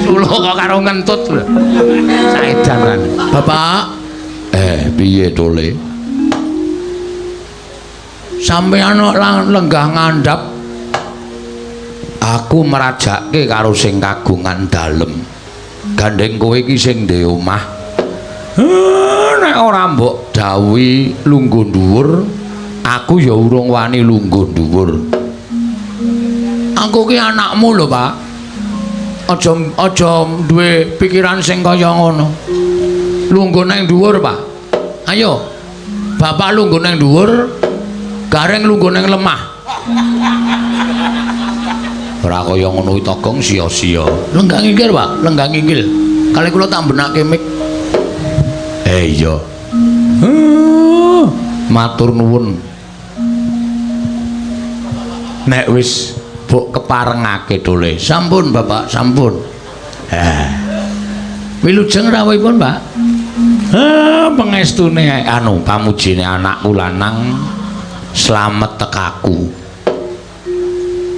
Suluh kok karo ngentut lho. Saedanan. Bapak, piye to, Le? Sampeyan kok lenggah ngandhap. Aku merajake karo sing kagungan dalem. Gandeng kowe iki sing ndek omah. Nek ora mbok dawuhi lungguh dhuwur, aku ya urung wani lungguh dhuwur. Aku ki anakmu lho, Pak. Aja aja duwe pikiran sing kaya ngono. Lungguh nang dhuwur, Pak. Ayo. Bapak lungguh nang dhuwur, Gareng lungguh nang lemah. Ora kaya ngono kuwi Togong sia-sia. Lenggah nginggil, Pak, lenggah nginggil. Kali kula tak benake mik. Iya. Matur nuwun. Nek wis mbok keparengake dole. Sampun, Bapak, sampun. Wilujeng rawuhipun, Pak. Pengestune anu pamujine anakku lanang slamet tekaku.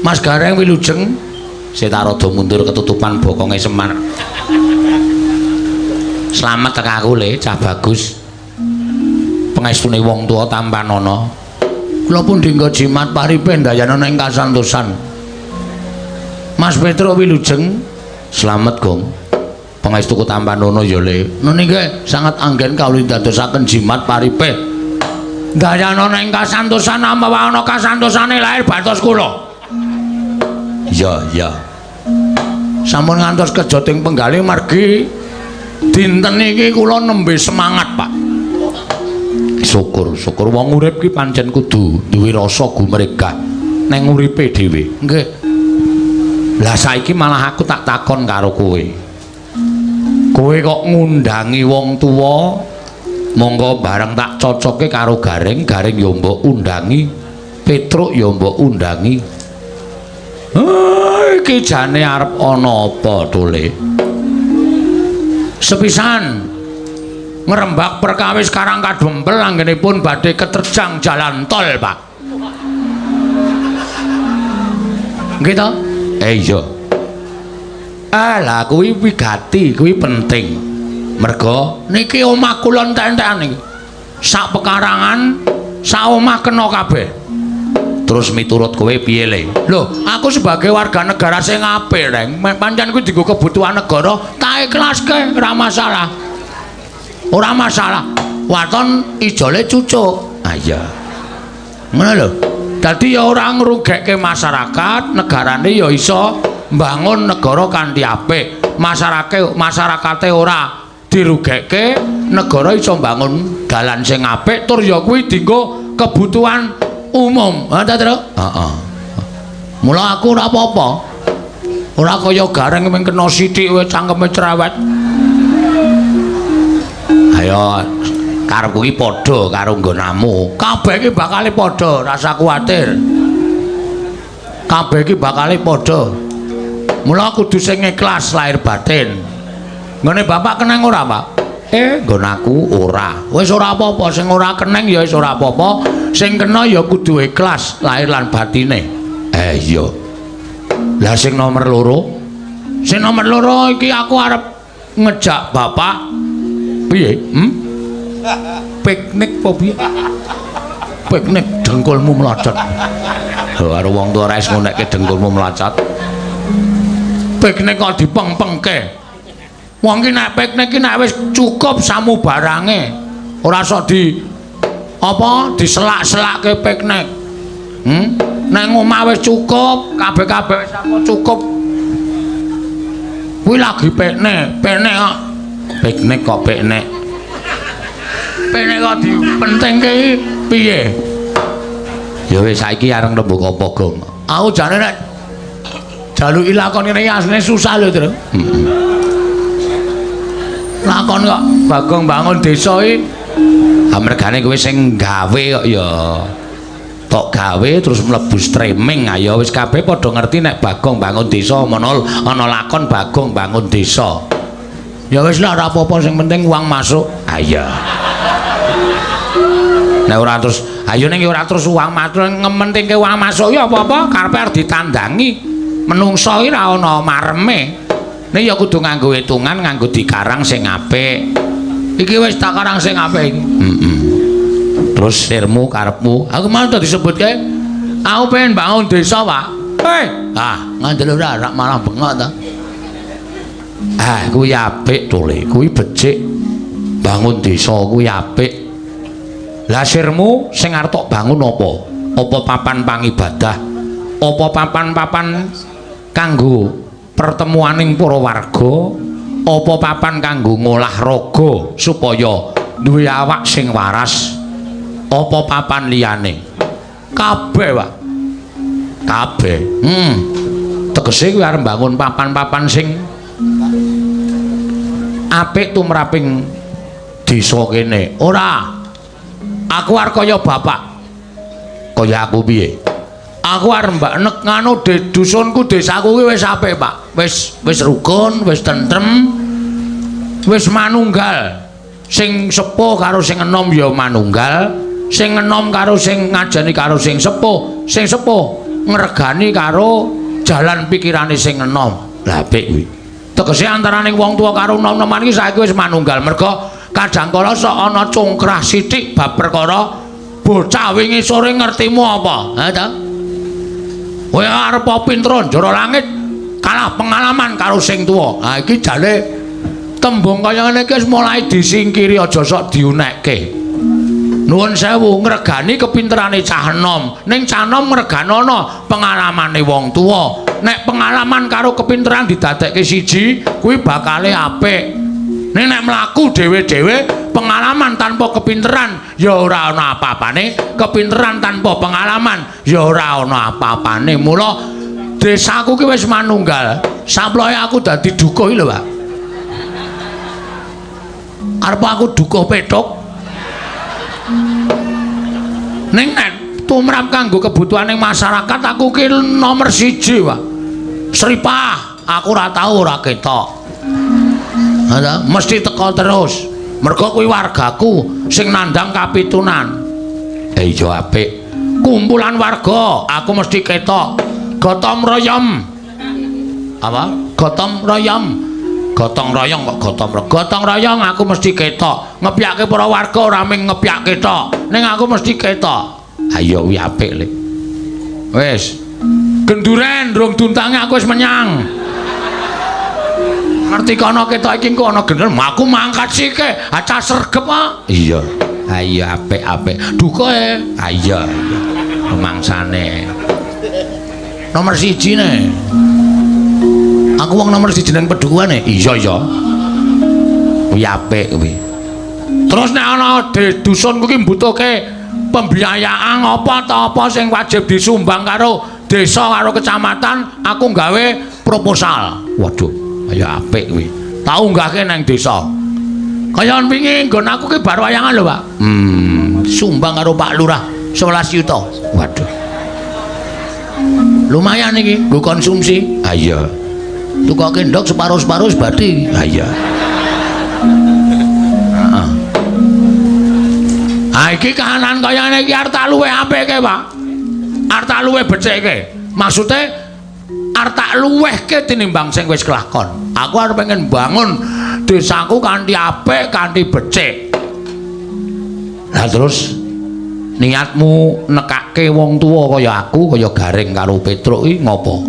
Mas Gareng wilujeng. Sik tak rada mundur ketutupan bokonge Semar. Slamet tekaku le, cah bagus. Pengestune wong tuwa tampanana. Kula pun dinggo jimat paripe ndayana ing kasantosan. Mas Petruk wilujeng. Slamet, Gong. Pangestuku tampanana ya, Le. Nuni nggih sangat anggen kawula dadosaken jimat paripe. Ndayana ing kasantosan amawa ana kasantosane lahir batos kula. Iya, iya. Sampun ngantos kejoting penggalih margi dinten iki kula nembe semangat, Pak. Syukur, syukur wong urip ki pancen kudu duwe rasa gumregah neng uripe dhewe. Nggih. Lah saiki malah aku tak takon karo kowe. Kowe kok ngundangi wong tuwa, monggo bareng tak cocoke karo Gareng, Gareng ya mbok undangi, Petruk ya mbok undangi. Iki jane arep ana apa to, Le? Sepisan ngrembak perkawis Karang Kadempel anggenipun badhe keterjang jalan tol, Pak. Nggih to? Iya. Lah kuwi wigati, kuwi penting. Merga niki omah kula entek-entekan iki. Sak pekarangan, sak omah kena kabeh. Terus miturut kowe piye, Le? Lho, aku sebagai warga negara sing apik, Reng. Pancen kuwi dienggo kebutuhan negara, tak ikhlaske, ora masalah. Ora masalah. Waton ijole cucuk. Ah iya. Ngono lho. Dadi ya ora ngrugekke masyarakat, negarane ya iso mbangun negara kanthi apik. Masyarakate masyarakate ora dirugekke, negara iso mbangun dalan sing apik tur ya kuwi dienggo kebutuhan umum. Ha ta, Tru? Heeh. Mula aku ora apa-apa. Ora kaya Gareng mung kena sithik wae cangkeme cerewet. Ayo karepku iki padha karo nggonamu. Kabeh iki bakale padha, rasa kuwatir. Kabeh iki bakale padha. Mula kudu sing ikhlas lahir batin. Nggone bapak keneng ora, Pak? Nggon aku ora. Wis ora apa-apa, sing ora keneng ya wis ora apa-apa. Sing kena ya kudu ikhlas lahir lan batine. Iya. Lah sing nomor loro? Sing nomor loro iki aku arep ngejak bapak piye? Piknik apa piye? Piknik dengkulmu mlocot. Lho karo wong tuwa ora wis ngonekke dengkulmu mlocot. Piknik kok dipeng-pengke. Wong ki nek piknik ki nek wis cukup samubarange. Ora sok di apa diselak-selakke piknik. Nang omah wis cukup, kabeh-kabeh wis apa cukup. Kuwi lagi piknik, piknik kok. Piknik kok piknik. Piknik kok dipentingke iki piye? Ya wis saiki areng rembug apa, Gong? Aku jane nek jaluki lakon ngene iki asline susah lho, Tru. Heeh. Lakon kok Bagong bangun desa iki amergane kowe sing gawe kok ya. Tok gawe terus mlebu streaming, ayo wis kabeh padha ngerti nek Bagong bangun desa mono ana lakon Bagong bangun desa. Ya wis lah ora apa-apa sing penting uang masuk. Ah iya. Nek ora terus Ayo ning ora terus uang masuk, ngementingke uang masuk ya apa-apa karepe arep ditandangi. Menungso iki ora ana mareme. Ning ya kudu nganggo hitungan, nganggo dikarang sing apik. Iki wis tak karang sing apik iki. Heeh. Terus sirmu karepmu, aku mau to disebutke. Aku pengen bangun desa, Pak. Hei, ah, ngandel ora rak malah bengok ta. Ah, kuwi apik to, Le. Kuwi becik. Bangun desa kuwi apik. Lah sirmu sing arep tok bangun apa? Apa papan pangibadah? Apa papan-papan kanggo pertemuaning para warga? Apa papan kanggo ngolah raga supaya duwe awak sing waras? Apa papan liyane? Kabeh, Pak. Kabeh. Tegese kuwi arep bangun papan-papan sing apik tumraping desa kene. Ora. Aku arep kaya bapak. Kaya aku piye? Aku arep mbak nek nganu de dusunku desaku kuwi wis apik, Pak. Wis wis rukun, wis tentrem, wis manunggal. Sing sepuh karo sing enom ya manunggal, sing enom karo sing ngajeni karo sing sepuh ngregani karo jalan pikirane sing enom. Lah apik kuwi. Tegese antaraning wong tuwa karo nom-noman iki saiki wis manunggal merga kadang kala sok ana congkrah sithik bab perkara bocah wingi sore ngertimu apa? Ha ta? Kowe arep pinter njara langit kalah pengalaman karo sing tuwa. Ha iki jane tembung kaya ngene iki wis mulai disingkiri, aja sok diunekke. Nuwun sewu ngregani kepinterane cah enom, ning cah enom ngreganono pengalamane wong tuwa. Nek pengalaman karo kepinteran didadekke siji, kuwi bakale apik. Ning nek mlaku dhewe-dhewe, pengalaman tanpa kepinteran ya ora ana apa-apane, kepinteran tanpa pengalaman ya ora ana apa-apane. Mula desaku ki wis manunggal. Samploke aku dadi dukuh iki lho, Pak. Arep aku dukuh pethuk. Ning nek tumrap kanggo kebutuhaning masyarakat aku ki nomor 1, Pak. Sripah aku ora tau ora ketok. Ha mesti teko terus. Mergo kuwi wargaku sing nandang kapitunan. Iya apik. Kumpulan warga aku mesti ketok. Gotong royom. Apa? Gotong royom. Gotong royong kok gotong royong. Gotong royong aku mesti ketok. Ngepyake para warga ora mung ngepyake tok. Ning aku mesti ketok. Ayo kuwi apik, Le. Wis. Genduren rung duntange aku wis menyang. Ngerti kono ketok iki engko ana gendel, aku mangkat sike, acah sregep kok. Iya. Ayo apik-apik. Dukoe. Ha iya. Mangsane. Nomor 1 ne. Aku wong nomor 1 nang pedukuhane. Iya iya. Kuwi apik kuwi. Terus nek ana dusunku ki mbutuhke pembiayaan apa ta apa sing wajib disumbang karo desa karo kecamatan, aku gawe proposal. Waduh, kaya apik kuwi. Tak unggahke nang desa. Kaya wingi nggon aku ki bar wayangan lho, Pak. Sumbang karo Pak Lurah 11 yuta. Waduh. Lumayan iki nggo konsumsi. Ha iya. Tukoke ndok separo-separo wis bathi. Ha iya. Heeh. Ha iki kahanan kaya ngene iki arep tak luwih apike, Pak. Arep tak luwih becikke. Maksude arep tak luwihke tinimbang sing wis kelakon. Aku arep pengen bangun desaku kanthi apik, kanthi becik. Lah terus niatmu nekake wong tuwa kaya aku, kaya Gareng karo Petruk iki ngopo?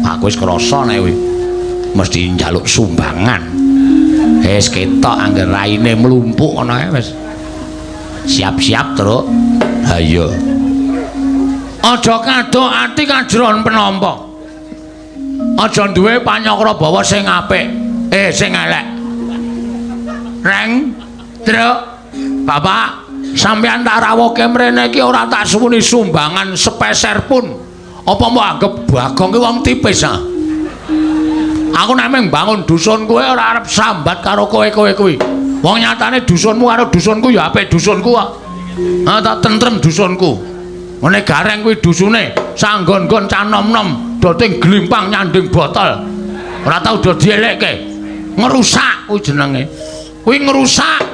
Aku wis krasa nek kuwi mesti njaluk sumbangan. Wis ketok angger raine mlumpuk ngono ae wis. Siap-siap, Truk. Ha iya. Aja kadok ati kajron penampa. Aja duwe panyakra bawa sing apik, sing elek. Reng, Truk, Bapak, sampeyan tak rawuhke mrene iki ora tak suwuni sumbangan sepeser pun. Apa mbok anggep Bagong ki wong tipis ah? Aku nek mung bangun dusun kowe ora arep sambat karo kowe-kowe kuwi. Wong nyatane dusunmu karo dusunku ya apik dusunku kok. Ha tak tentrem dusunku. Ngene Gareng kuwi dusune sanggon-gon cah nom-nom doting glimpang nyanding botol. Ora tau do dielekke. Ngerusak kuwi jenenge. Kuwi ngerusak.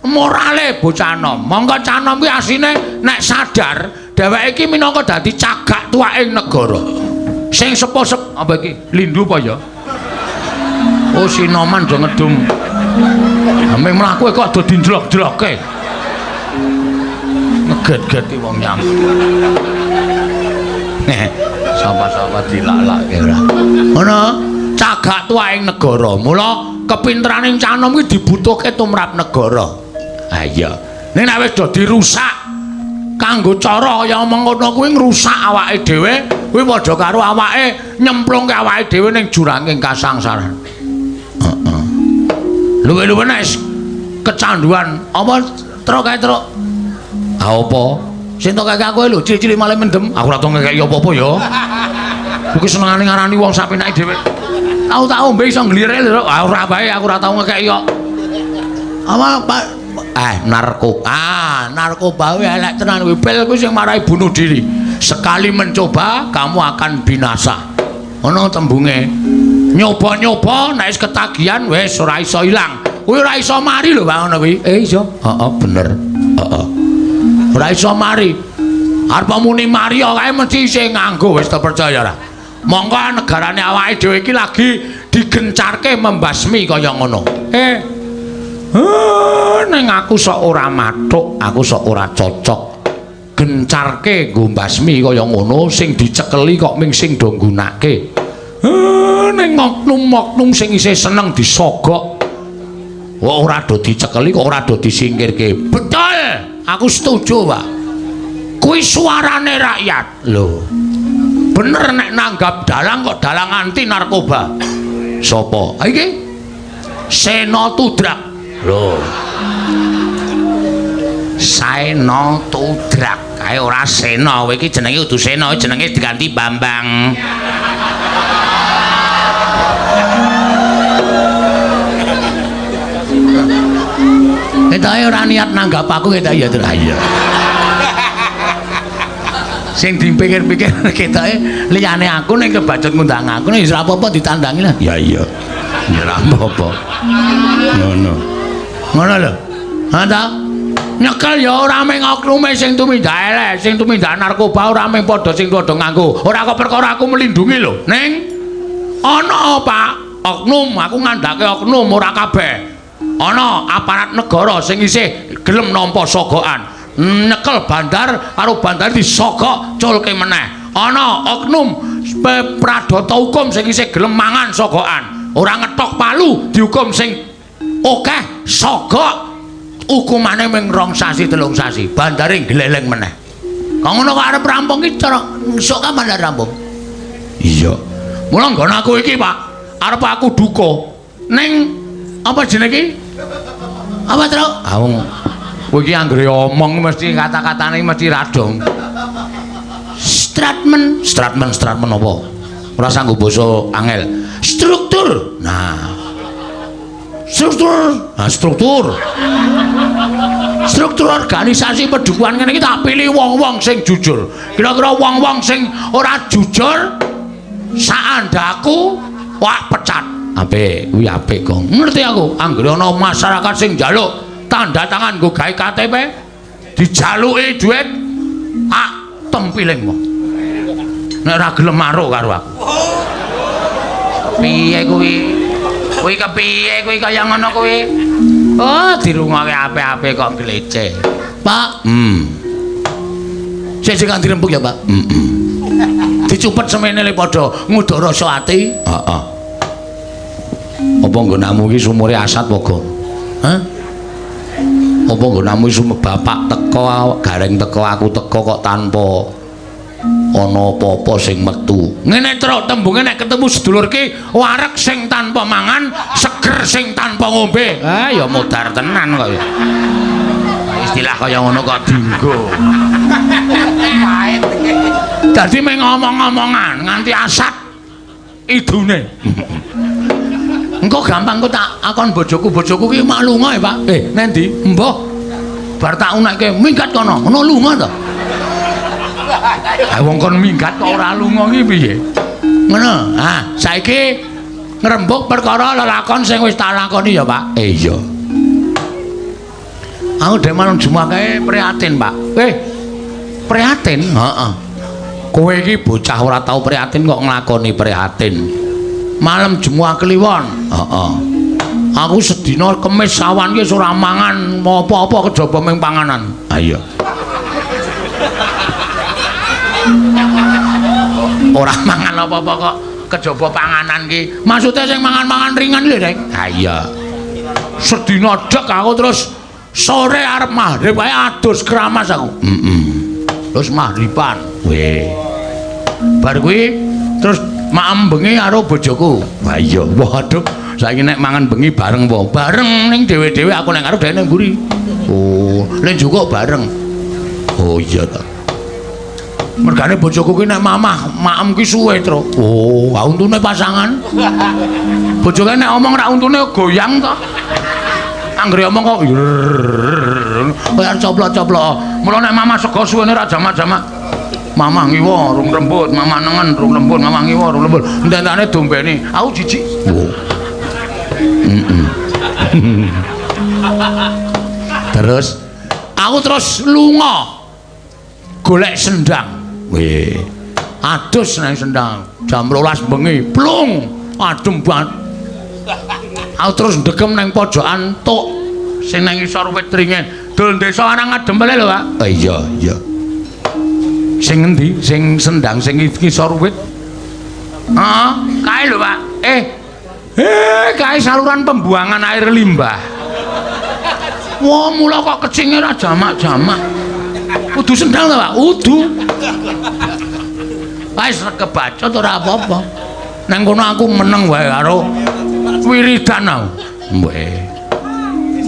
Morale bocah nom. Monggo cah nom kuwi asline nek sadar dheweke iki minangka dadi cagak tuwaking negara. Sing sepo-sep apa iki? Lindu apa ya? Oh sinoman do ngedum. Ame mlaku kok do dinjlok-jlokke. Ngeget-geti wong nyam. Sapa-sapa dilalake ora. Ngono, cagak tuwaking negara. Mula kepinteraning cah nom kuwi dibutuhke tumrap negara. Ha iya. Ning nek wis do dirusak kanggo cara kaya mengono kuwi ngrusak awake dhewe, kuwi padha karo awake nyemplungke awake dhewe ning juranging kasangsaran. Heeh. Luwe-luwe nek kecanduan apa truk kae truk. Ha apa? Sing tok kaya aku lho cilik-cilik malah mendem. Aku ora tau ngekeki apa-apa ya. Kuwi senengane ngarani wong sak penake dhewe. Tau tak ombe iso nglirek lho. Ah ora bae aku ora tau ngekeki kok. Apa Pak? Narkoba. Ah, narkoba kuwi elek tenan kuwi. Pil kuwi sing marai bunuh diri. Sekali mencoba kamu akan binasa. Ono tembunge. Nyoba-nyoba nek wis ketagihan wis ora iso ilang. Kuwi ora iso mari lho Pak ngono kuwi. Iso. Heeh, bener. Heeh. Ora iso mari. Arep muni mari kae mesti isih nganggo wis terpercaya ora. Monggo negarane awake dhewe iki lagi digencarke membasmi kaya ngono. Ning aku sok ora mathuk, aku sok ora cocok. Gencarke nggo mbasmi kaya ngono sing dicekeli kok ming sing do nggunake. Ning oknum-oknum sing isih seneng disogok. Kok ora do dicekeli kok ora do disingkirke. Betul, aku setuju, Pak. Kuwi suarane rakyat. Lho. Bener nek nanggap dalang kok dalang anti narkoba. Sopo? Ha iki? Sena Tudrak. Lho. Sena Tudrak. Kae ora Sena, kowe iki jenenge kudu Sena, jenenge diganti Bambang. Ketoke ora niat nanggap aku ketoke ya, Tru. Iya. Sing dipikir-pikir ketoke liyane aku ning kebacut ngundang aku nek wis ora apa-apa ditandangi lah. Ya iya. Ya ora apa-apa. Ngono. Ngono lho. Ha ta? Nyekel ya ora mung oknume sing tumindak elek, sing tumindak narkoba ora mung padha sing padha nganggo. Ora kok perkara aku melindungi lho. Ning ana Pak, oknum, aku ngandhake oknum ora kabeh. Ana aparat negara sing isih gelem nampa sogokan. Nyekel bandar karo bandar disogok culke meneh. Ana oknum pradata hukum sing isih gelem mangan sogokan. Ora ngetok palu dihukum sing akeh sogok hukumane mung 2 sasi 3 sasi, bandare gleleng meneh. Kok ngono kok arep rampung iki cara esuk kapan arep rampung? Iya. Mula nggon aku iki, Pak, arep aku duka ning apa jenenge iki? Apa, Truk? Ah wong kowe iki anggere omong mesti kata-katane mesti radong. Stratmen, stratmen, stratmen apa? Ora sanggo basa angel. Struktur. Nah. Struktur, nah, struktur. Struktur organisasi pedukuhan ngene iki tak pilih wong-wong sing jujur. Kira-kira wong-wong sing ora jujur saandaku wah pecat. Apik, kuwi apik, Gong. Ngerti aku, anggere ana masyarakat sing njaluk tanda tangan nggo gawe KTP, dijaluki duit, ah tempiling wong. Nek ora gelem maruk karo aku. Piye kuwi? Kuwi kepiye kuwi kaya ngono kuwi? Oh, dirungokke apik-apik kok gleceh. Pak, Sik sing dirembug ya, Pak. Heeh. Dicupet semene le padha nguduk rasa ati. Heeh. Apa nggonamu iki sumure asat apa, Gong? Hah? Apa nggonamu iki bapak teko, gareng teko, aku teko kok tanpa ana apa-apa sing metu. Ngene truk tembunge nek ketemu sedulur ki wareg sing tanpa mangan, seger sing tanpa ngombe. Ah ya modar tenan kok ya. Istilah kaya ngono kok dinggo. Dadi mung ngomong-ngomongan nganti asat idune. Engko gampang kok tak akon bojoku, bojoku ki mak lunga ya, Pak. Nendi? Mbah. Bar tak unekke minggat kono. Ngono lunga to. Ha wong kon minggat kok ora lunga ki piye? Ngono. Ah, saiki ngrembug perkara lelakon sing wis tak lakoni ya, Pak. Iya. Aku dhewe malam Jumat kae prihatin, Pak. Prihatin? Heeh. Kowe iki bocah ora tau prihatin kok nglakoni prihatin. Malam Jumat Kliwon. Heeh. Aku sedina Kemis awan ki ora mangan apa-apa kejaba ming panganan. Ha iya. Ora mangan apa-apa kok kejaba panganan ki. Maksude sing mangan-mangan ringan lho, Rek. Ha iya. Sedina dek aku terus sore arep maghrib wae adus keramas aku. Heeh. Terus maghriban. Weh. Bar kuwi terus maem bengi karo bojoku. Wah iya, waduh. Saiki nek mangan bengi bareng apa? Bareng ning dhewe-dhewe, aku nek karo dhek ning mburi. Oh, lek njukuk bareng. Oh iya ta. Mergane bojoku ki nek mamah maem ki suwe, Tru. Oh, ha untune pasangan. Bojoke nek omong rak untune goyang to. Anggere omong kok kaya coplok-coplok. Mula nek mamah sego suwene ra jamak-jamak. Mamah ngiwa rung lembut, mamah nengen rung lembut, mamah ngiwa rung lembut. Ententane dombene. Aku jijik. Oh. Terus aku terus lunga golek sendang. Weh. Adus nang sendang jam 12 bengi, plung, adem banget. Aku terus ndegem nang pojokan tuk sing nang isor wit ringin. Dul desa arang adem bale lho, Pak. Oh, iya, iya. Sing ngendi? Sing sendang sing ngisor wit. Heeh, kae lho, Pak. Kae saluran pembuangan air limbah. Wah, mula kok kecinge ra jamak-jamak. Kudu sendang ta, Pak? Kudu. Wis kebacut ora apa-apa. Nang kono aku meneng wae karo wiridan aku. Weh.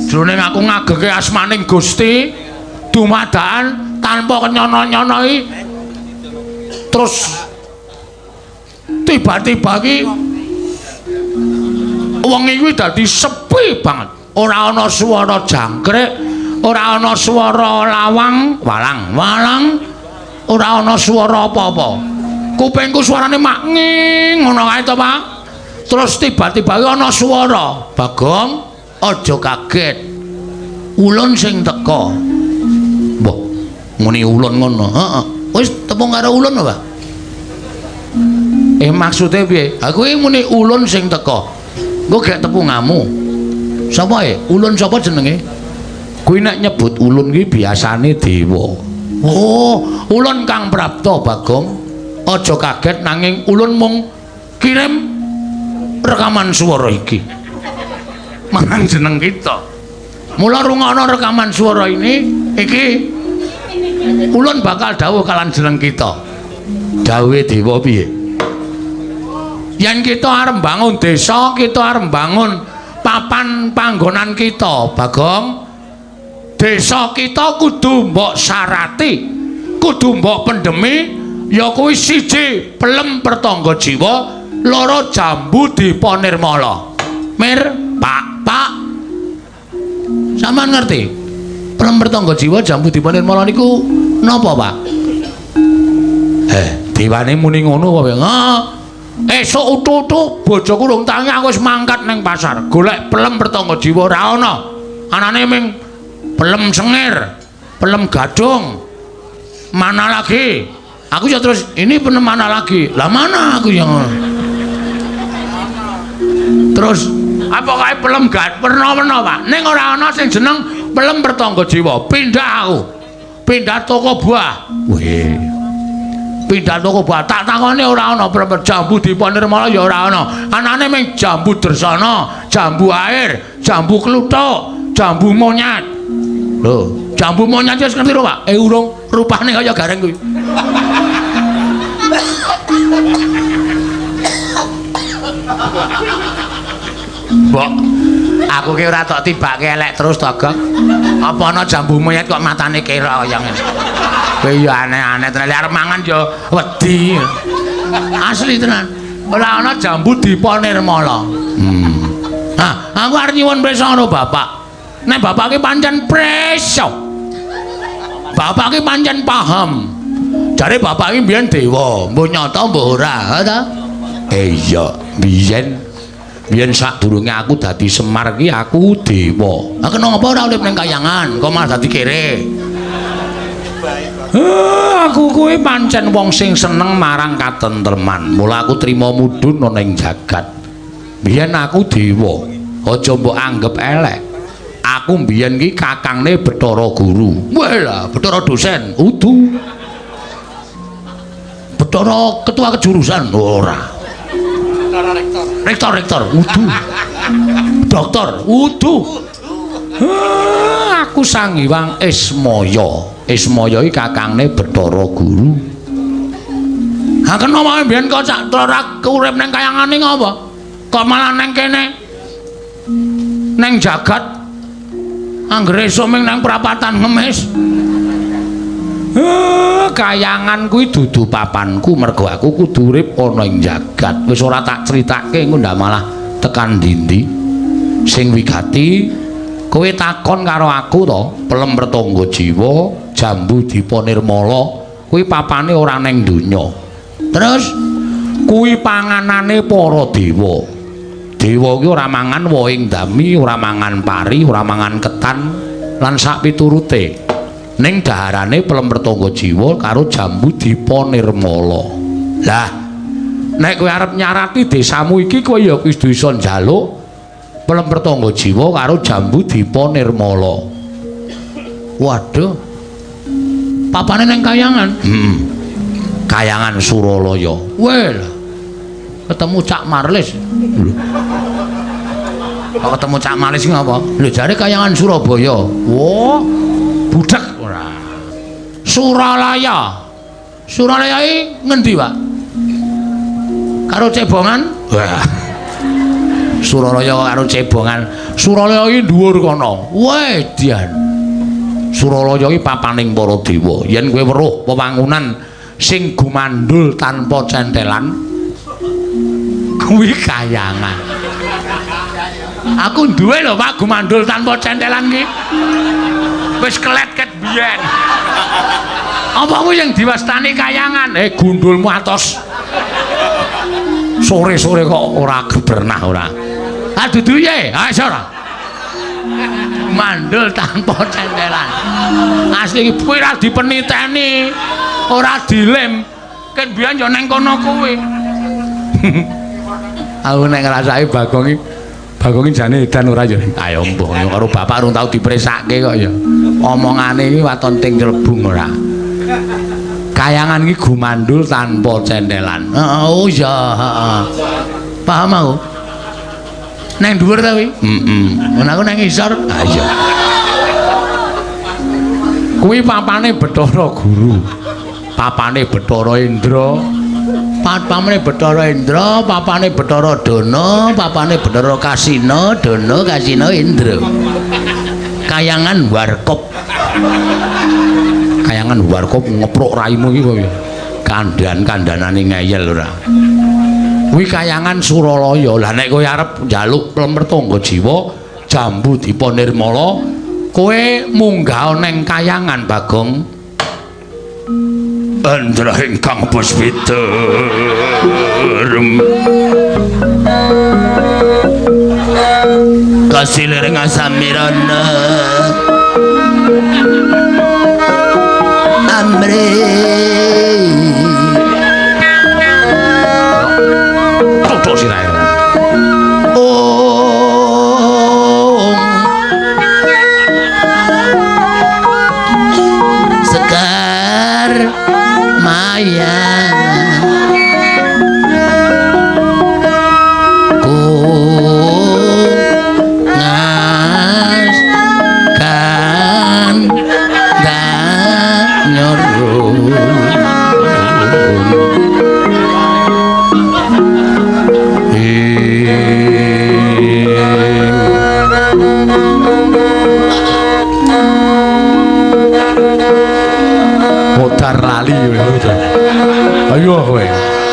Jroning aku ngageke asmaning Gusti dumadakan tanpa kenyono-nyono iki terus tiba-tiba iki wengi kuwi dadi sepi banget. Ora ana swara jangkrik, ora ana swara lawang, walang-walang, ora ana swara apa-apa. Kupingku suarane mak nging ngono kae to, Pak. Terus tiba-tiba ana swara, "Bagong, aja kaget. Ulun sing teka." Mbah, muni ulun ngono. Heeh. Wis tepung karo ulun apa, Pak? Maksude piye? Aku iki muni ulun sing teka. Engko gek tepungamu. Sapa e? Ulun sapa jenenge? Kuwi nek nyebut ulun ki biasane dewa. Oh, ulun Kang Prapta, Bagong. Aja kaget nanging ulun mung kirim rekaman swara iki marang jeneng kita. Mula rungokno rekaman swara ini iki ulun bakal dawuh kalan jeneng kita. Dawuhe dewa piye? Yen kita arep bangun desa, kita arep bangun papan panggonan kita, Bagong. Desa kita kudu mbok syarati, kudu mbok pendemi, ya kuwi siji pelem pertangga jiwa, loro jambu dipa nirmala. Mir, Pak, Pak. Sampeyan ngerti? Pelem pertangga jiwa jambu dipa nirmala niku napa, Pak? Dewane muni ngono apa piye? Heeh. Esuk utu-utu bojoku rung tangi aku wis mangkat ning pasar, golek pelem pertangga jiwa ora ana. Anane ming pelem sengir, pelem gadung. Mana lagi? Aku ya terus ini pelem mana lagi? Lah mana aku yang ngono. Terus apa kae pelem gad werna-werna, Pak. Ning ora ana sing jeneng pelem pertangga jiwa. Pindah aku. Pindah toko buah. Weh. Pindah toko buah tak takone ora ana pelem jambu dipa nirmala ya ora ana. Anane ming jambu drersana, jambu air, jambu kluthuk, jambu monyet. Lho, jambu monyet wis ngerti lho, Pak? Urung, rupane kaya gareng kuwi. Mbok, aku ki ora tok tibake elek terus to, Gong. Apa ana jambu monyet kok matane kera kaya ngene? Kowe ya aneh-aneh tenan, arep mangan ya wedi. Asli tenan. Ora ana jambu dipa nirmala. Nah, aku arep nyuwun prisa karo bapak. Nek bapak ki pancen prisa. Bapak ki pancen paham. Jare bapak ki mbiyen dewa, mbuh nyata mbuh ora, ha ta? Iya, biyen Biyen sadurunge aku dadi Semar ki aku dewa. Ha kena ngapa ora urip ning kayangan, kok malah dadi kere? Aku kuwi pancen wong sing seneng marang katentreman. Mula aku trima mudhun ana ing jagat. Biyen aku dewa. Aja mbok anggep elek. Aku mbiyen ki kakangne Bathara Guru. Wah lah, Bathara dosen, udu. Bathara ketua kejurusan, ora. Bathara rektor. Rektor, rektor, udu. Doktor, udu. Aku Sang Hyang Ismaya. Ismaya iki kakangne Bathara Guru. Ha kena wae mbiyen kok cak ora urip ning kayangane ngapa? Kok malah neng kene? Neng jagat anggere esuk ming nang prapatan ngemis. Kayangan kuwi dudu papanku mergo aku kudu urip ana ing jagat. Wis ora tak critake engko ndak malah tekan ndi-ndi. Sing wigati kowe takon karo aku to, pelem pertangga jiwa, jambu dipa nirmala, kuwi papane ora neng donya. Terus kuwi panganane para dewa. Dewa kuwi ora mangan wohing dami, ora mangan pari, ora mangan ketan lan sak piturute. Ning daharane pelem pertangga jiwa karo jambu dipa nirmala. Lah, nek kowe arep nyarati desamu iki kowe ya kudu iso njaluk pelem pertangga jiwa karo jambu dipa nirmala. Waduh. Papane nang kayangan. Heeh. Kayangan Suralaya. Weh. Ketemu Cak Marlis. Lho. Kok ketemu Cak Marlis iki ngapa? Lho jare kayangan Surabaya. Wah, budhek ora. Suralaya. Suralaya iki ngendi, Pak? Karo cebongan? Wah. Suralaya karo cebongan. Suralaya iki dhuwur kono. Weh, dian. Suralaya iki papaning para dewa. Yen kowe weruh wewangunan sing gumandul tanpa centelan, kuwi kayangan. Aku duwe lho Pak gumandul tanpa centelan ki. Wis kelet ket biyen. Apa kuwi yang diwastani kayangan? Gundulmu atos. Sore-sore kok ora gebernah ora. Ah dudu ye, ha iso ora. Mandul tanpa centelan. Asli iki kuwi ora dipeniteni, ora dilem. Ken biyen yo nang kono kuwi. Aku nek ngrasake Bagong iki, Bagong iki jane edan ora ya. Ayo mbuh karo bapak urung tau dipresake kok ya. Omongane iki waton ting celebung ora. Kayangan iki gumandul tanpa centelan. Heeh, oh iya, heeh. Paham aku? Neng dhuwur ta kuwi? Heeh. Mun aku nang ngisor. Ha iya. Kuwi papane Bathara Guru. Papane Bathara Indra. Papane Bathara Indra, papane Bathara Dana, papane Bathara Kasina, Dana Kasina Indra. Kayangan Warkop. Kayangan Warkop ngeprok raimu iki kowe. Kandhan-kandhanane ngeyel ora. Kuwi kayangan Suralaya. Lah nek kowe arep njaluk plemertangga jiwa, jambu dipa nirmala, kowe munggah neng kayangan Bagong. Andra ingkang puspita kasilir ngasamirana amri tutuk sirahe. Om Sekar Maya ku ngas kan danyoru Modar lali kowe. Ayo kowe.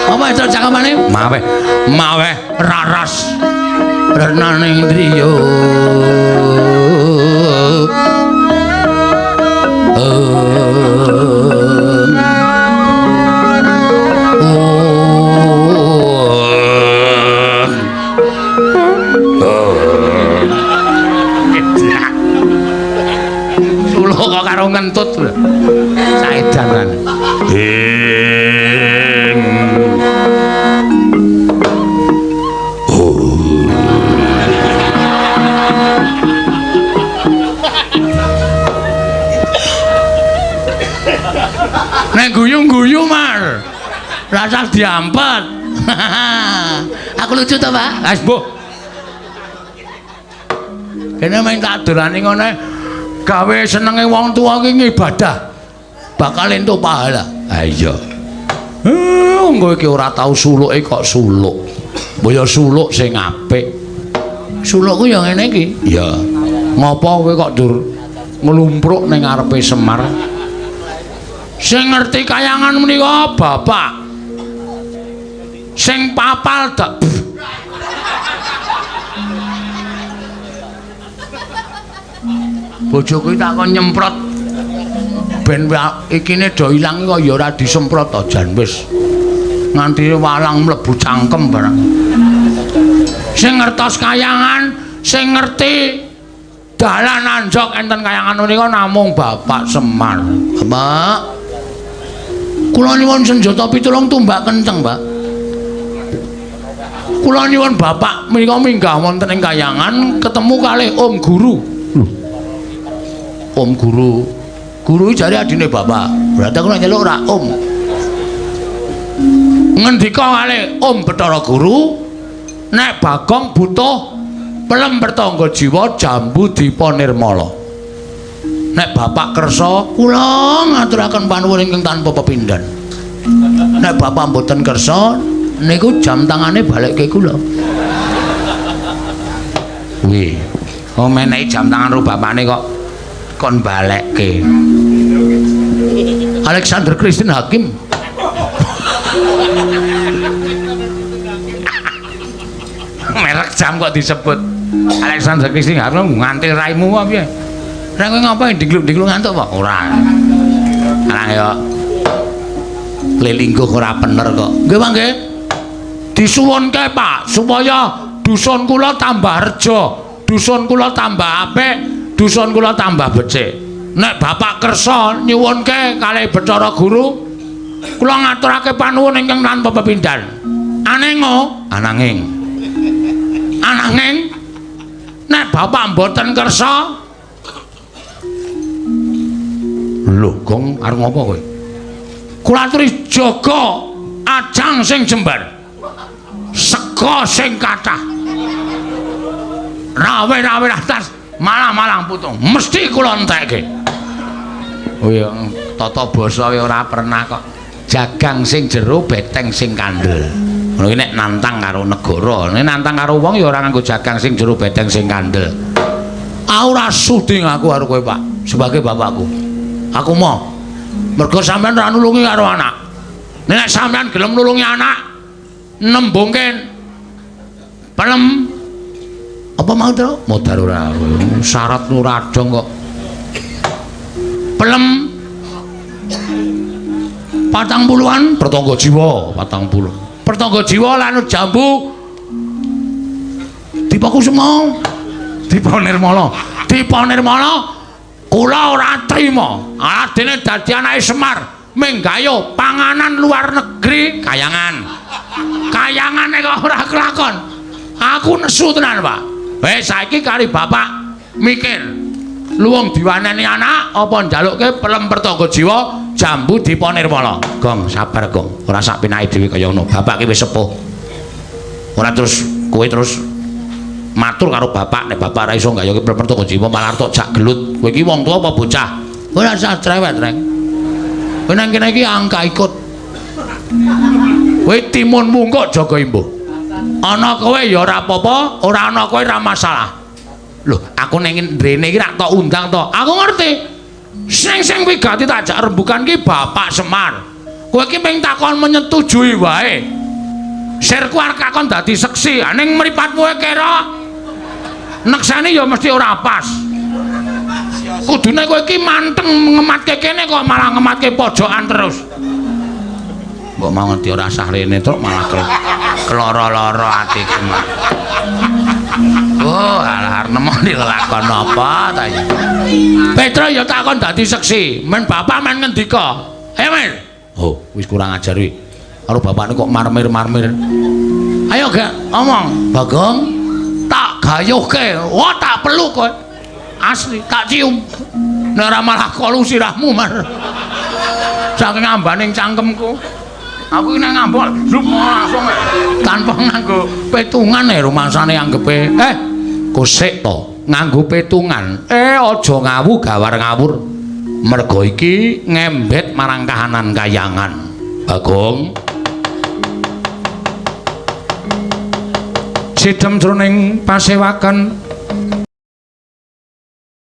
Apa itu cakepane? Maweh, maweh raras. Renaning driya. Nek guyu-guyu, Mar. Rasah diampet. Aku lucu to, Pak? Wis, mbuh. Kene mung tak dolani ngene gawe senenge wong tuwa ki ngibadah. Bakal entuk pahala. Ha iya. Engko iki ora tau suluke kok suluk. Mbok ya suluk sing apik. Sulukku ya ngene iki. Iya. Ngopo kowe kok dur nglumpruk ning ngarepe Semar? Sing ngerti kayangan menika bapak. Sing papal dak. Bojoku tak kon nyemprot ben ikine do ilang kok ya ora disemprot to jan wis. Nganti walang mlebu cangkem barang. Sing ngertos kayangan, sing ngerti dalan anjok enten kayangan menika namung Bapak Semar. Bapak, kula nyuwun senjata pitulung tumbak kenceng, Pak. Kula nyuwun Bapak menika minggah wonten ing kayangan ketemu kalih Om Guru. Lho. Om Guru. Guru jare adine Bapak. Berarti aku nek nyeluk ora Om. Ngendika kalih Om Bathara Guru, nek Bagong butuh pelem pertangga jiwa jambu dipa nirmala. Nek Bapak kersa, kula ngaturaken panuwun ingkang tanpa pepindhan. Nek Bapak mboten kersa, niku jam tangane balekke kula. Wih, oh menehi jam tangan ro bapakne kok kon balekke. Alexander Christine Hakim. Merek jam kok disebut Alexander Christine Hakim nganti raimu apa piye? Ra kowe ngapain digluk-digluk ngantuk apa? Ora. Alah ya. Lelingguh ora bener kok. Nggih, Pak nggih. Disuwunke, Pak, supaya dusun kula tambah reja, dusun kula tambah apik, dusun kula tambah becik. Nek Bapak kersa nyuwunke kalih Bathara Guru, kula ngaturake panuwun ingkang tanpa pepindhan. Anengo, ananging. Ananging nek Bapak mboten kersa, lho, Gong arep ngopo kowe? Kula aturi jaga ajang sing jembar. Sega sing kathah. Rawe-rawe atas malang-malang putung. Mesti kula entekke. Oh iya, tata basa ora pernah kok. Jagang sing jero, beteng sing kandel. Ngono iki nek nantang karo negara, nek nantang karo wong ya ora nganggo jagang sing jero, beteng sing kandel. Aku ora sudi ngaku karo kowe, Pak, sebagai bapakku. Aku mau. Mergo sampean ora nulungi karo anak. Nek sampean gelem nulungi anak, nembungke pelem apa mau to? Modar ora. Syarat ora dong kok. Pelem 40-an pertangga jiwa, 40. Pertangga jiwa lan jambu Dipa Kusuma, Dipa Nirmala, Dipa Nirmala kula ora trima. Aladene dadi anake Semar, menggayo panganan luar negeri kayangan. Kayangane kok ora kelakon. Aku nesu tenan, Pak. Wis saiki kari bapak mikir. Luwung diwaneni anak apa njalukke pelem pertangga jiwa jambu Dipa Nirmala. Gong, sabar, Gong. Ora sak penake dhewe kaya ngono. Bapak ki wis sepuh. Ora terus kowe terus matur karo bapak nek bapak ora iso nggayoke pelem pertangga jiwa malah tok jak gelut. Kowe iki wong tuwa apa bocah? Ora usah cerewet, Reng. Kowe nang kene iki angka ikut. Kowe timun mungkuk jaga imbuh. Ana kowe ya ora apa-apa, ora ana kowe ora masalah. Loh, aku ning rene iki rak tok undang to. Aku ngerti. Sing wigati tak jak rembukan ki Bapak Semar. Kowe iki mung takon menyetujui wae. Sirku arep kakon dadi seksi, ning mripatmu kira neksane ya mesti ora pas. Kudune kowe iki manteng ngematke kene kok malah ngematke pojokan terus. Mbok mau ngerti ora sah rene truk malah keloro-loro atiku. Oh, alah nemoni lelakon apa ta iki? Petro ya takon dadi seksi, men bapak men ngendika. Ayo men. Oh, wis kurang ajar iki. Karo bapakne kok marmir-marmir. Ayo gak omong, Bagong. Tak gayuhke. Wah, tak peluk kowe. Asli, tak cium. Nek ora malah kolu sirahmu, Mar. Saking ambane cangkemku. Aku iki nek ngambung lup langsung tanpa nganggo petungan rumasane anggepe. Kosek to nganggo petungan. Aja ngawu gawar ngawur. Merga iki ngembet marang kahanan kayangan. Bagong. Sidem jroning pasewakan